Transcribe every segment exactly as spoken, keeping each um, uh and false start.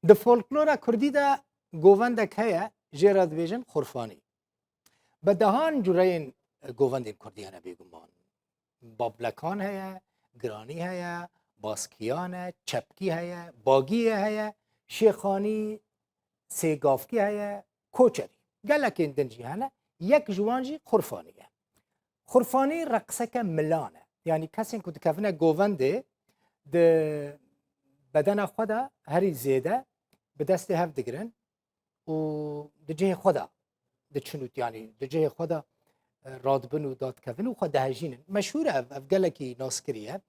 Di folklora kurdî de govendek heye, jê re dibêjin xurfanî. Bi dehan cureyên govendên kurdî hene bêguman. Bablekan heye, giranî heye, baskiyan e, çepkî heye, bagiyê heye, şêxanî, sêgavkî heye, koçerî. Gelekên din jî hene. Yek ji wan jî xurfanî ye. Xurfanî reqseke milan e. Yanî kesên ku dikevine govendê di bedena xwe de herî zêde bi destê hev digirin û di cihê xwe de diçin û, yanî di cihê xwe de, e, radibin û dadikevin û xwe dihejînin. Meşhûr e ev, ev gelekî naskirî ye.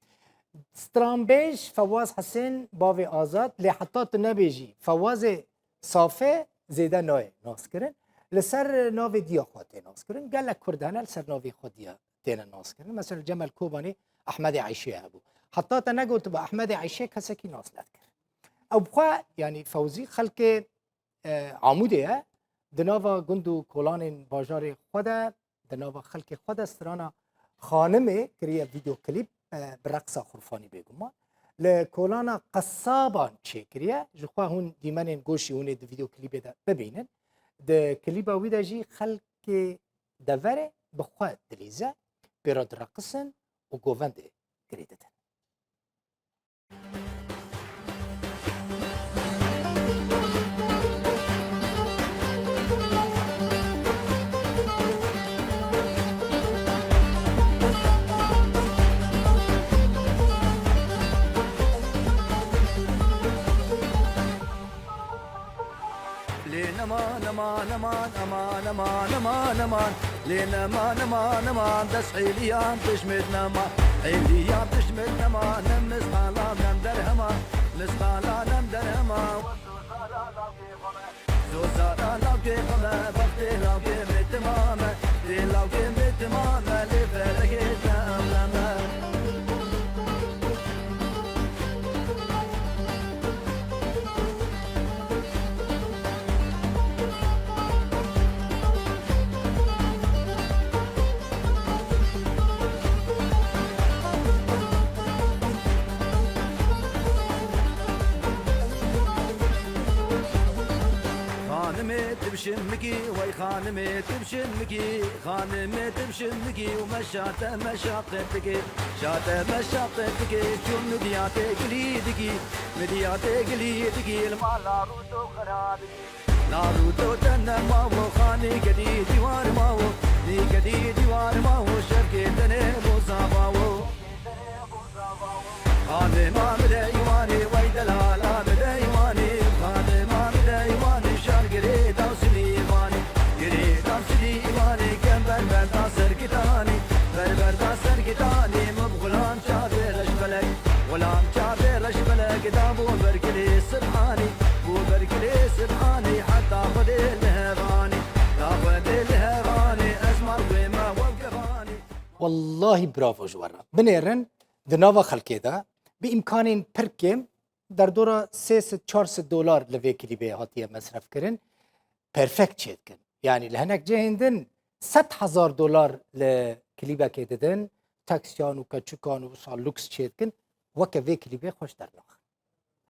Stranbêj Fewaz Hisên, bavê Azad, lê heta tu nebêjî Fewazê Safe zêde nayê naskirin. Li ser navê diya xwe tê naskirin. Gelek Kurd hene li ser navê xwe diya têne naskirin. Mesela Cemel Kobanî Ehmedê Eyşê hebû. Heta te negotiba Ehmedê Eyşê kesekî nas nedikir. Ew bi xwe, yanî Fewzî xelkê, e, Amûdê ye. Di nava gund û kolanên bajarê xwe de, di nava xelkê xwe de strana Xanimê kiriye vîdeoklîp, e, bi reqsa xurfanî bêguman. Li kolana Qesaban çêkiriye. Ji xwe hûn dîmenên goşî hûn ê di vîdeoklîbê de bibînin. Di klîba wî de jî xelkê deverê bi xwe dilîze, pê re direqisin û govendê girê didin. Lê neman, neman, neman, neman, neman, neman, neman. Lê neman, neman, neman, dest hêliyan tişmêt nema. Hêliyan tişmêt nema, nem misqala, nem derhema. Misqala, nem derhema. Zozara lawkê xwe me, bextê lawkê me timam e. Lê lawkê me timam e, lê felegê te ewlem e. Xanimê tibşin mikî, wey xanimê tibşin mikî, xanimê tibşin mikî û meşate meşaqetikê, şate meşaqetikê, çûn midyatê gilî dikî, midyatê gilî dikî, li mala rût û xira dikî. La rûto te nemawo, xanî gedî dîwar mawo, nî gedî dîwar mawo, şevkê tenê bo zavawo. Xanima min de îwanî, wey delala min de îwanî, xanima min de îwanî, şar girê daw sinî îwanî, girê daw sinî îwanî, kem berber da serkitanî, berber da serkitanî, min bi xulam çavê reş belek. Xulam çavê reş belek da bo bergilê Sibhanî, bo bergilê Sibhanî, heta Xwedê li hev anî, da Xwedê li hev anî, ez mal wê me wew kevanî. Wellahî bravo ji we re. Binêrin di nava xelkê de bi îmkanên pir kêm derdora sê sed çar sed dolar li vê klîbê hatiye mesref kirin. Perfect çêdikin. Yanî li hinek cihên din sed hezar dolar li klîbekê didin, taksiyan û keçikan û wisa lûks çêdikin, weke vê klîbê xweş dernaxe.